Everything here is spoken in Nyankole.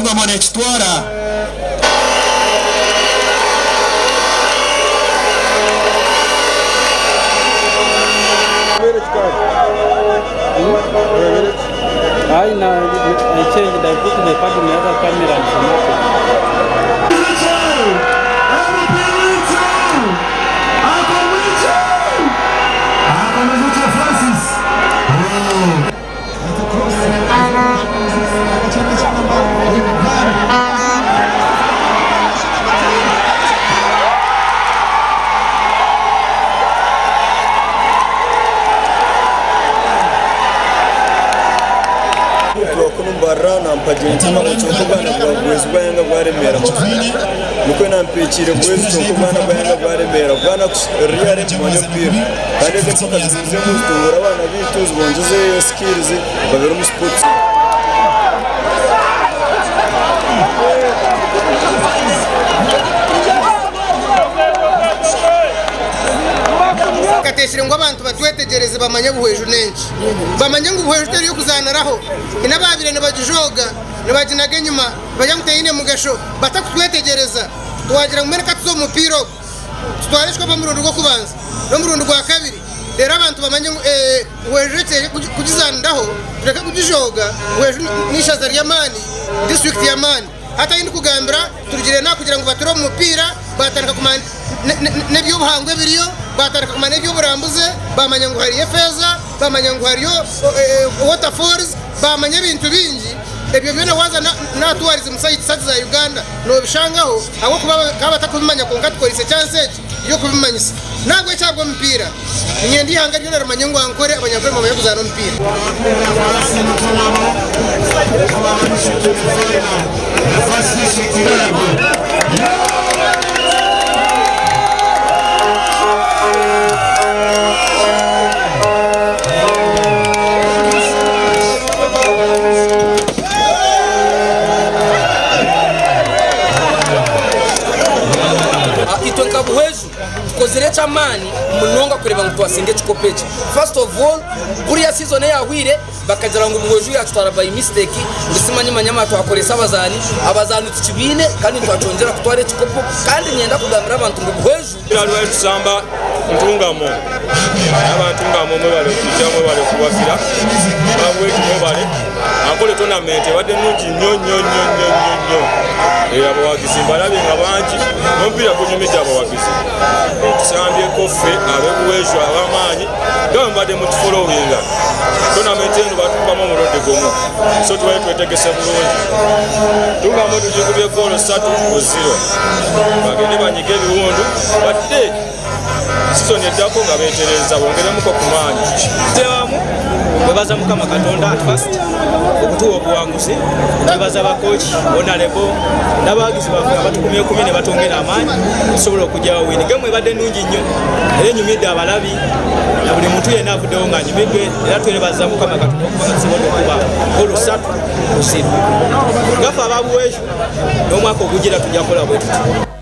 Ntungamo nekitwara. Twakunubarira nampagira nti kyonka obwana bwa Bwezi bwayanga bwaremera nikwo nampekiire Bwezi kyonka obwana bwayanga bwaremera bwana really nitumanya omupiira kandi ezi empaka zigumizemu zitungura abaana baitu zibongyeze skills babere omu sports. Kateesire ngu abantu batwetegyereze bamanye Buhweju n'enki. Bamanye ngu Buhweju teri y'okuzaaniraho. Haine abaabaire nibagijooga, nibaginaga enyima, nibagira ngu teine mugasho, batakutwetegyereza. Twagira ngu mbwenu ka tuze omu mupiira ogu, tutware ekikopo omurundi gw'okubanza n'omurundi gwa kabiri, reero abantu bamanye ngu ee Buhweju tureke kugizaaniraho, tureke kugijooga, Buhweju n'eishaza ry'amaani, disiturikiti y'amaani. Hati ahu ndikugambira turugire naha kugira ngu bature omu mupiira, baatandika kumanya n'eby'obuhangwa ebiriyo, baatandika kumanya n'eby'oburambuzi, baamanya ngu hariyo efeeza, baamanya ngu hariyo water falls, baamanya ebintu bingi. Ebyo byona waaza n'aha tourism sites hati za Uganda noobishangaho ahabw'okuba bakaba batakubimanya kwonka tukoreise chance egi y'okubimanyisa. N'ahabw'ekyo ahabw'omupiira, niinyenda eihanga ryona rimanye ngu Ankole, Abanyankole nibamanya kuzaana omupiira. Itwe nka Buhweju tukozire eky'amaani munonga kureeba ngu twasinga ekikopo eki. First of all, kuriya season eyahweire bakagira ngu Buhweju yakitwara by mistake ngu simanyi manyama twakoresa abazaani, abazaani tukibaine kandi nitwakyongyera kutwara ekikopo kandi niinyenda kugambira abantu ngu Buhweju. Twali tusamba Ntungamo, aba Ntungamo mwebale kwija mwebale kuwagira Nabwegi mwebale. Ankole tournament ebadde nungi nnyo nnyo nnyo nnyo nnyo nnyo. Eh, abawagizi mbalabye nga bangi n'omupiira gunyumidde abawagizi. Eh, tusambyeko ffe ab'e Buweju ab'amaanyi nga bwe mubadde mutufolowinga. Tournament eno batukubamu omulundi gumu so tubadde twetegese bulungi. Ntungamo tugikubye goolo 3-0. Bagende banyige ebiwundu badde Sizoni eddako nga beetereeza bongeremuko ku maanyi. Twamu kwebaza Mukama Katonda at first okutuwa obuwanguzi, twebaza ba coach Honorable n'abawagizi baffe abatukumyekumye ne batwongera amaanyi tusobola okugyawo wini. Gemu ebadde nnungi nnyo era enyumidde abalabi na buli muntu yenna avuddewo ng'anyumiddwe era twebaza Mukama Katonda okuba nga tusobodde okuba ggoolo 3-0. Nga ffe aba Buweju n'omwaka ogujja era tujja kukola bwe tutyo.